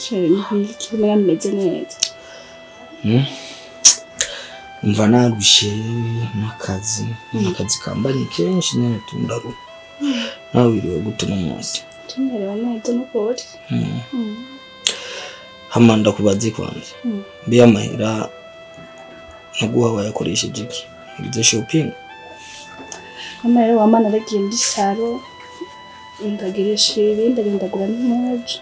Chéri, ntikimera meze neza. Umva narushe n'akazi, n'akazi kambanye kenshi nyene tundaruha. Nawe wiriwe gute uno munsi? Tumerewe neza n'ukuri. Hama ndakubaze kwanza. Mbe amahera naguha wayakoresheje iki? Ugize shopping? Amahera wamana naragiye muri saro, ndagirisha ibi, ndagenda ndagura n'impuzu,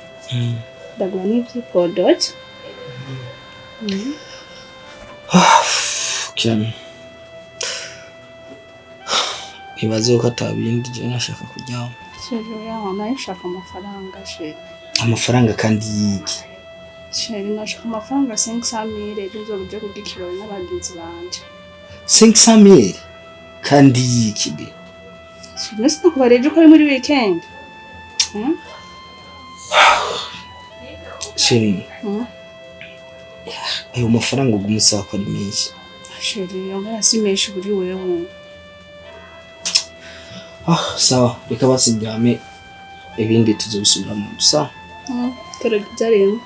ndagura n'ivyipodoki. Okay. Nibaze ko atabindi je nashaka kuryama. Chéri, oya wama nshaka amafaranga chéri. Amafaranga kandi yiki? Chéri, nashaka amafaranga 500 mille ejo nzoja kurya ikirori n'abagenzi banje. 500 mille kandi yiki be? Chéri, mbese nakubariye ejo ko ari muri weekend? Chéri, ayo mafaranga uguma usaba ko ari menshi. Chéri, amahera si menshi kuri wewe. Ah, sawa, reka basi ndyame ibindi tuzobisubiramo sawa? Gerageza rero.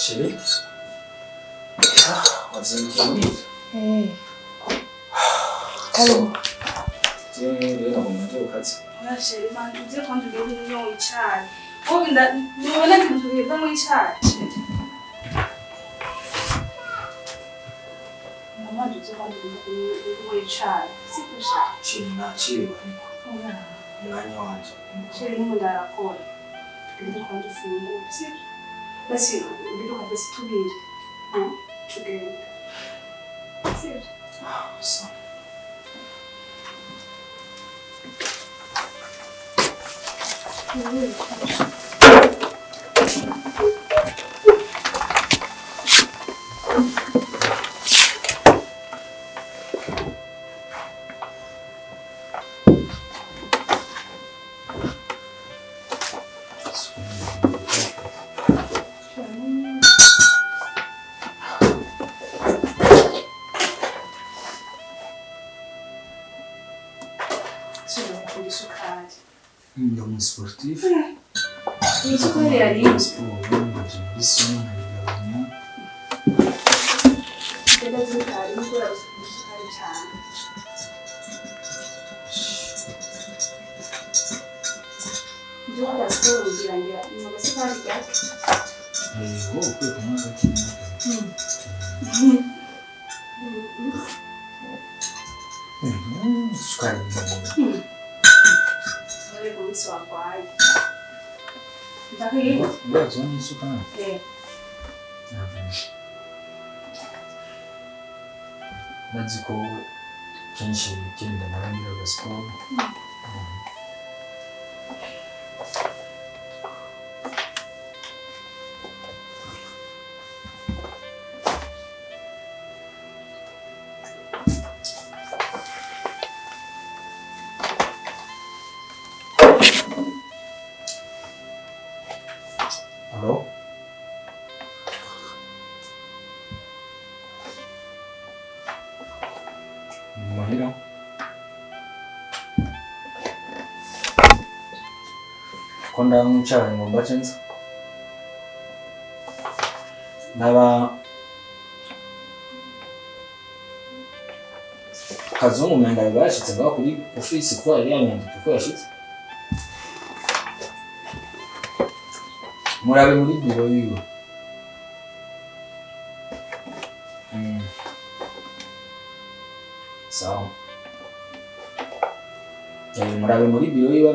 Chéri? Ah, wazindukiye muri ivyo? Karibu. Je rero nagomba nje ku kazi. Oya chéri, manzi uze kwanza ugende unywe icayi. Wowe nubona ntugenda unywa icayi. Mama uze kwanza ugende unywe icayi. Siko sha. Chéri naciwe ariko Oya. umwanya wanje. Chéri n'umuntu arakora. Tugende kwanza ufungure, sibyo? Basi ubiruka basi tubiri. Tugende. Sibyo? Ah, sawa. Isukari. Ndi umu sportif. Isukari yari Siporo, ndaje muri sauna nkabigabanya. Genda zikari nukora isukari cyane. Ibyo gukora siporo ngira ngo ni agasukari gake. Wowe ukwiye kunywa Ndakwiye. Urazi n'isukari. Eh. Ndazi ko kenshi weekend narangiraga siporo. Alo? Muhira? Ko ndanywa icyayi ngo mbace nza? Ndaba Kazungu umenga yashitse ngaho kuri ofisi kuko yari yanyandika ko yashitse. Murabe muri biro yiwe. Sawa. Murabe muri biro yiwe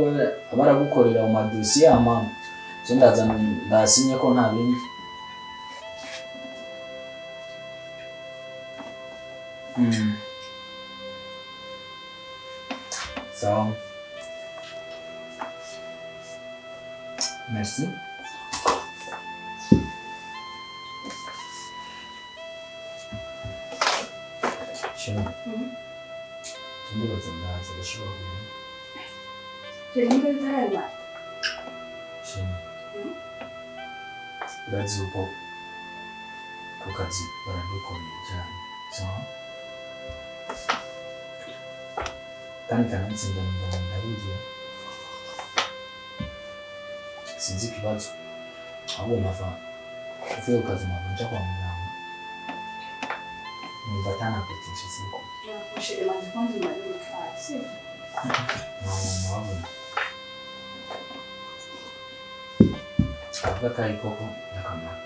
abaragukorera mu madosiye ama je ndaza ndasinye ko nta bindi. Sawa. Merci. Shema. Ndibaza ndaza ndashobora kugenda. Jeremy ntarayimara. Shema. Urazi uko ku kazi baradukorera cyane. Sawa? Kandi kanatsinda numva ndarugiye. Sinzi ikibazo. Ahubwo mpava uvuye ku kazi mpava nja kwa muganga. Numva atana apeti mfise yo kurya. Chérie, manze kwanza umare icyayi, sibyo? Nta muntu wabona. Avuga ko ari koko ndakamara.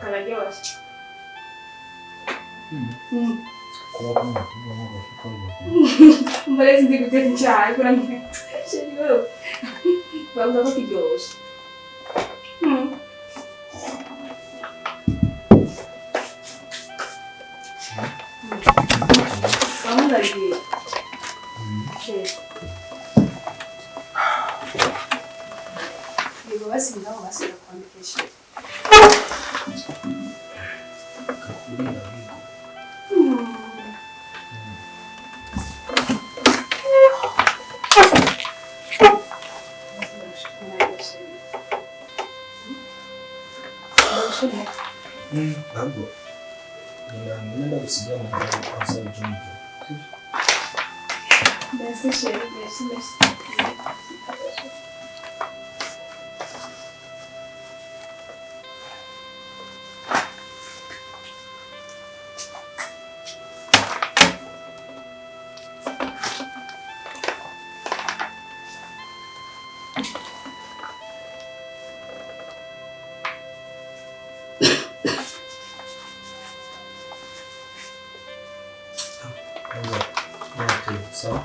Kararyoshye. Kuba kumwe kumwe kuko Mbere sinzi guteka icyayi kuramye. Chérie wewe. Bavuga ko kiryoshye. Bamwe baragiye. Chérie. Yego basi ngaho basi ndakwandikisha. Ntabwo ngenda ndagusigira amahera ansaba ibyumviro. Merci chérie, merci, merci. Sawa?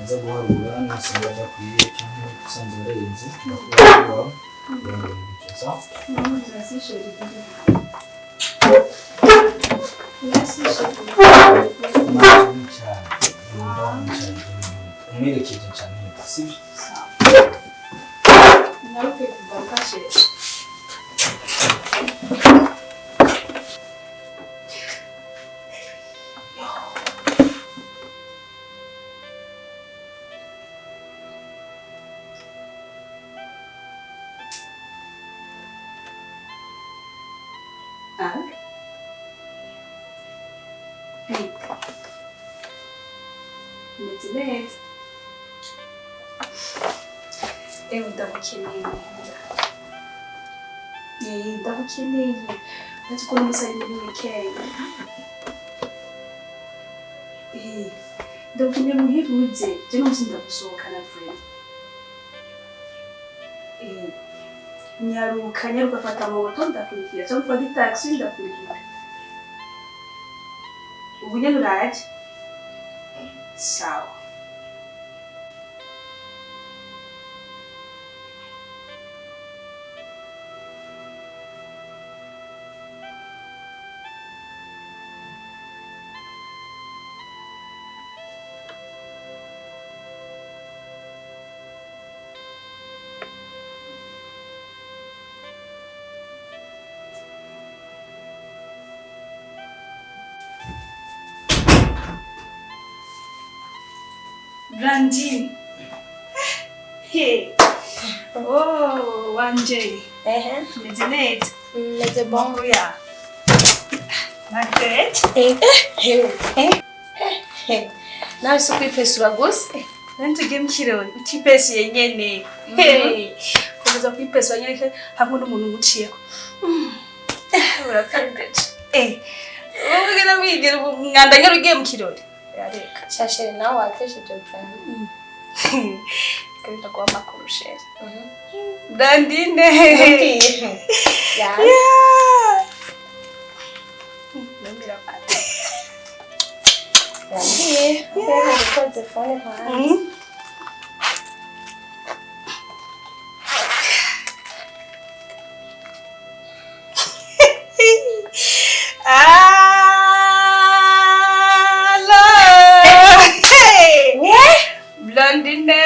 Nza guharura nasanga adakwiye cyangwa usanzwe arenze ndakubwira kugira ngo bibice sawa? Merci chérie. Merci chérie. Cyane umwerekeje cyane sibyo? Sawa. Nawe kugaruka chérie. Meze neza. Ewe ndagukeneye muhura. Ndagukeneye. Uretse ko n'umunsi ari muri weekend. Ndagukeneye muhira uze. Je n'umunsi ndagusohokana vraiment. Nyaruka, nyaruka fata moto ndakurikira. Cyangwa ufate taxi ndakurikira. Ubu nyene uraje? Sawa. Brandine. Hey. Oh, wanje. Ehe. Meze neza. Meze bon. Oya. Margaret. Eh. Eh. Nawe si ukwipesura gusa. Nani tugiye mu kirori utipesiye nyene. Hey. Komeza kwipesura nyene hamwe n'umuntu umuciyeko. Urapfembeje. Eh. Ubugena wigira umwanda nyene ugiye mu kirori. Yareka. Shashere nawe watesheje cyane. Kandi ndaguha amakuru shere. Brandine. Ngiye. Ya. Yeah. Ndamira pata. Ngiye. Kubera telefone kwanza. Allo. Hey. Blondine.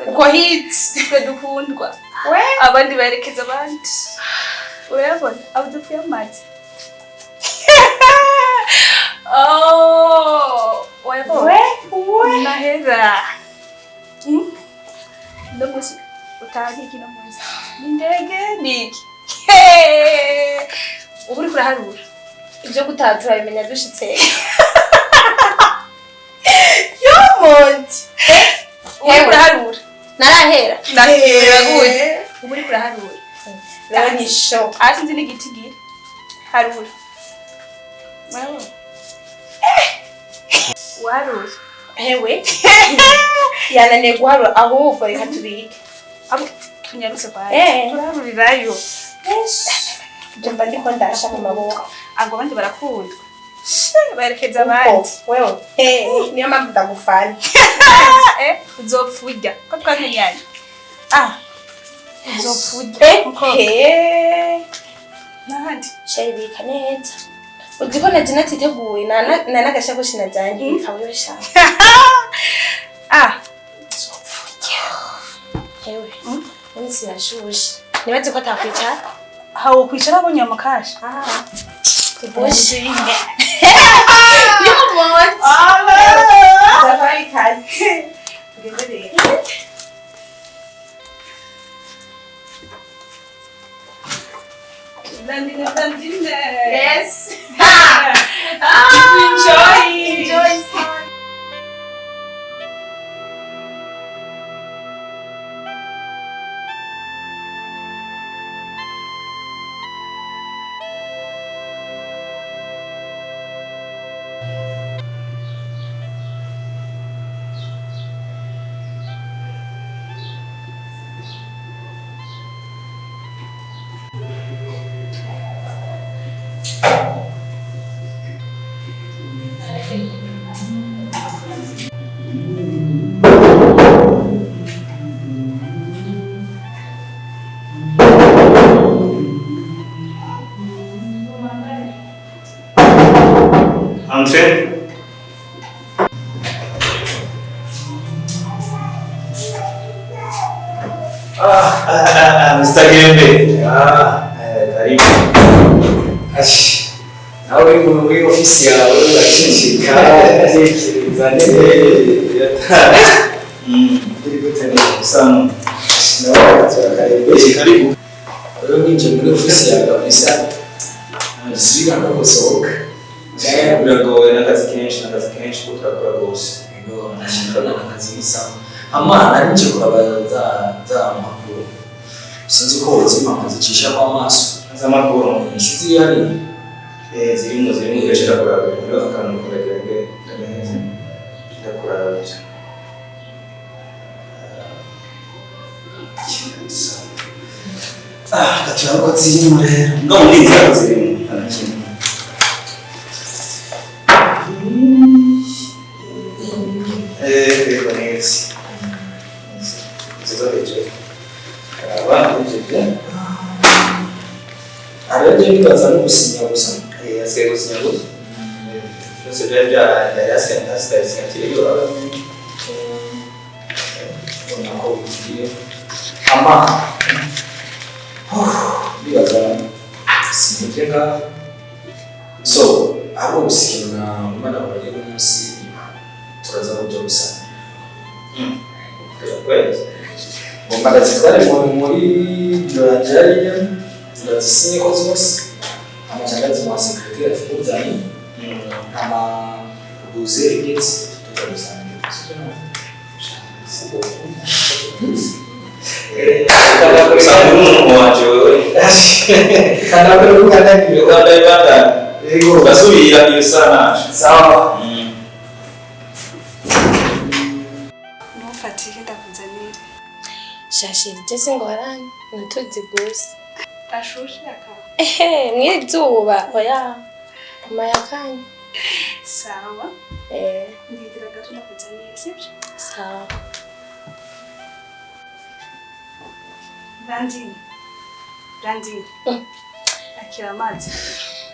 Uko hits. Twe dukundwa. We. Abandi berekeza abandi. Urabona abo dupfuye amazi. Oh, urabona. We. We. Mahera. No musi utaha iki no musi. Ni indege niki. Hey! Ubu uriko uraharura. Ibyo gutaha turabimenya dushitse. Yo monti. Ubu uriko uraharura. Narahera. Narahera gute? Ubu uriko uraharura. Rero ni show. Hasi nzi n'igiti gira. Harura. Urabona? Waharura. Hewe. Yananiye guharura ahubwo reka tubike. Abo tunyarutse kwa. Eh. Turaharurirayo. Ibyo mba ndiko ndasha mu maboko. Abo abandi barakundwa. Berekeza abandi. Wewe. Niyo mpamvu ndagufana. Uzopfa urya. Ko twamenyanye. Ah. Uzopfa urya. Eh. N'ahandi. Sheri bika neza. Uzi ko naje natiteguye na nagashakoshi najanye bika wewe sha. Ah. Uzopfa urya. Hewe. Iminsi irashushe. Nibaze ko atakwicara. Hawo kwicara abonye amakasha. Ah. Iboshi. Yo monti. Safari kazi. Tugende rero. Blondine, Blondine. Yes. Enjoy. Enjoy. Entrez. Mr. Gembe. Karibu. Ashi. Nawe uri muri ofisi yawe uraceceka utekereza neza. Uri gute neza? Sana. Nawe urakarebe. Karibu. Rero ninjiye muri ofisi yawe kabisa. Subira no gusohoka. Biragoye n'akazi kenshi ko turakora rwose. Yego, nashimira akazi bisa. Ama nari nje kuraba za mpapuro. Sinzi ko wozima zicishamo amaso. Z'amakuru. Sinzi iyo ari. Zirimo ndashaka kuraba. Rero akantu kuragira neza. Ndakurabira. Ah, gatura ko zirimo rero. No, ndizera ko zirimo. Nta na kimwe. Yego neza. Nziza hejuru. Karaba hejuru. Rero nibaza no gusinya gusa. Hasigaye gusinya gusa. Byose byari byarangiye, hasigaye sinyatire yoroha. Ubona ko bigiye. Ama. Nibaza sinivye ngaho. So, ahubwo gusa ikintu na umwana wawe umunsi turaza kuja gusa. Ndazitware muri biro yanje hariya, ndazisinyeko zose, amaca ndazimuha secrétaire atikuzanye, hama uduze igeze tukabisangira, sibyo? Sibyo. Usanga uri umuntu wanje wewe. Kandakore kukandagira. Uganda ibandanye. Yego. Basubira iyo sana. Sawa. Ntufatike, ndakuzanire. Shashira ibyo singorane, ni gusa. Ashushe akaba. Ehe, mwizuba oya, mayakanya. Sawa. Eh. Ndindira gato ndakuzanire, sibyo? Sawa. Brandine, Brandine, akira amazi.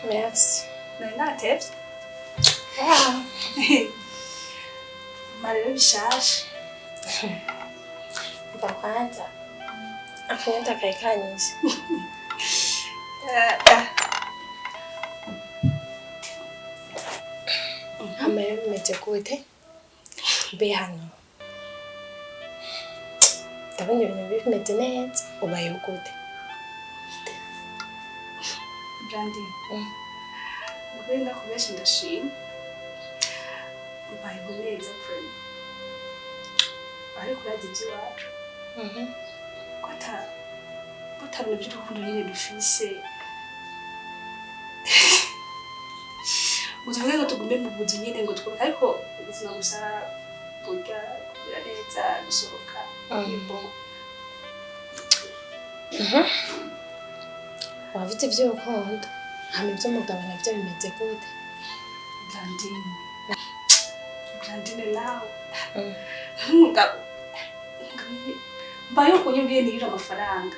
Merci. Nari natevye. Ah. Marero bishaje. Mva kwanza akanyota kari kanyishe. Hama rero bimeze gute? Mbe hano ndabona ibintu bimeze neza, ubayeho gute? Brandine, ukuri ndakubesha, ndashima, mbayeho neza vraiment, ariko urazi iby'iwacu ko ata ko ata bintu by'urukundo nyine dufise, ngo tuvuge ngo tugume mu buzu nyine ngo twubake, ariko ubuzima gusa, kurya, kugira neza, gusohoka ni bon. Wavuze iby'urukundo, hama iby'umugabo nabyo bimeze gute? Brandine, Brandine, nawe umugabo, mbayeho kunyubwiye nirira amafaranga.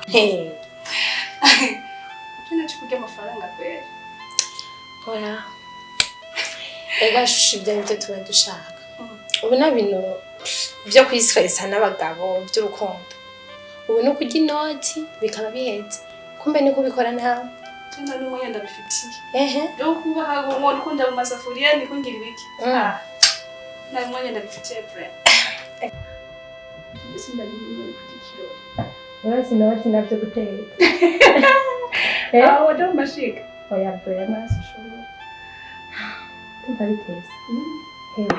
Hey. Je naci kurya amafaranga kwera. Oya. Ega shusho, ibyo nibyo tuba dushaka. Ubu nta bintu byo kwisiresa n'abagabo by'urukundo. Ubu ni ukurya inoti bikaba bihetse. Kumbe niko ubikora nawe. Tena n'umwanya ndabifitiye. Ehe. Yo kubaha ngo niko nda mu masafuriya, niko ngira ibiki. Ah. Nta mwanya ndabifitiye vraiment. Mbese ndabizi kurya ikirori. Urazi inoti nabyo guteka. Ah, waja mu mashiga. Oya vraiment. Sinshobora. Tumva biteza. Hewe.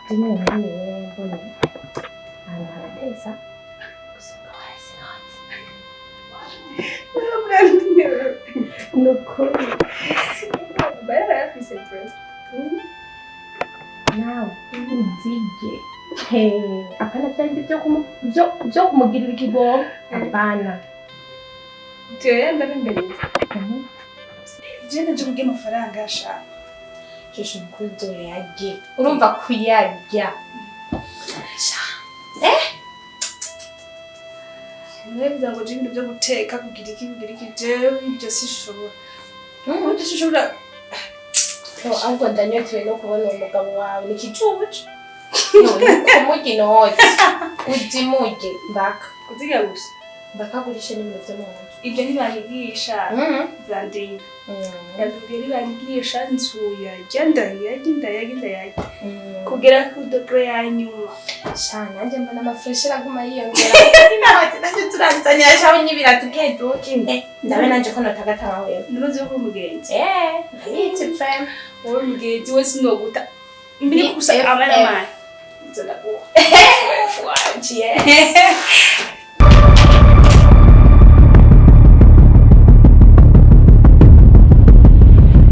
Jimwe naniwe mbonye. Ahantu harateza. Gusa warazi inoti. Ni ukuri. Barayafise vraiment. Nawe uzige. Hey, apana bya bindi byo kumugirira ikigongo. Apana. Jewe ndabimbereza. Je naje kurya amafaranga sha. Shusho, kuzoyarye. Urumva kuyarya. Sha. Naravuga ngo je ibintu byo guteka, kugira iki, kugira iki, jewe ibyo sishobora. Ubundi sishobora. Ahubwo ndanyotewe no kubona uwo mugabo wawe, ni ikicucu. None kumurya inoti. Uzimurye mbaka. Kuziga gusa. Mbaka agurishe n'ibintu byo mu nzu. Ibyo ntibanyigisha. Brandine. Yatubwiye ntibanyigisha, nzuyarya, ndayarya, ndayarya, ndayarya. Kugera ku degré ya nyuma. Sha, nanjye mbona amafresh araguma yiyongera. Inoti nanjye turanzanira shaho nyibira duke duke. Ndabe nanje ko notagata nka wewe. Nuruzi ko umugenzi. Eh, ndabizi vraiment. Wowe umugenzi we sinoguta. Mbere gusa BFF. abana mani. Nzodaguha. Wanje, yes.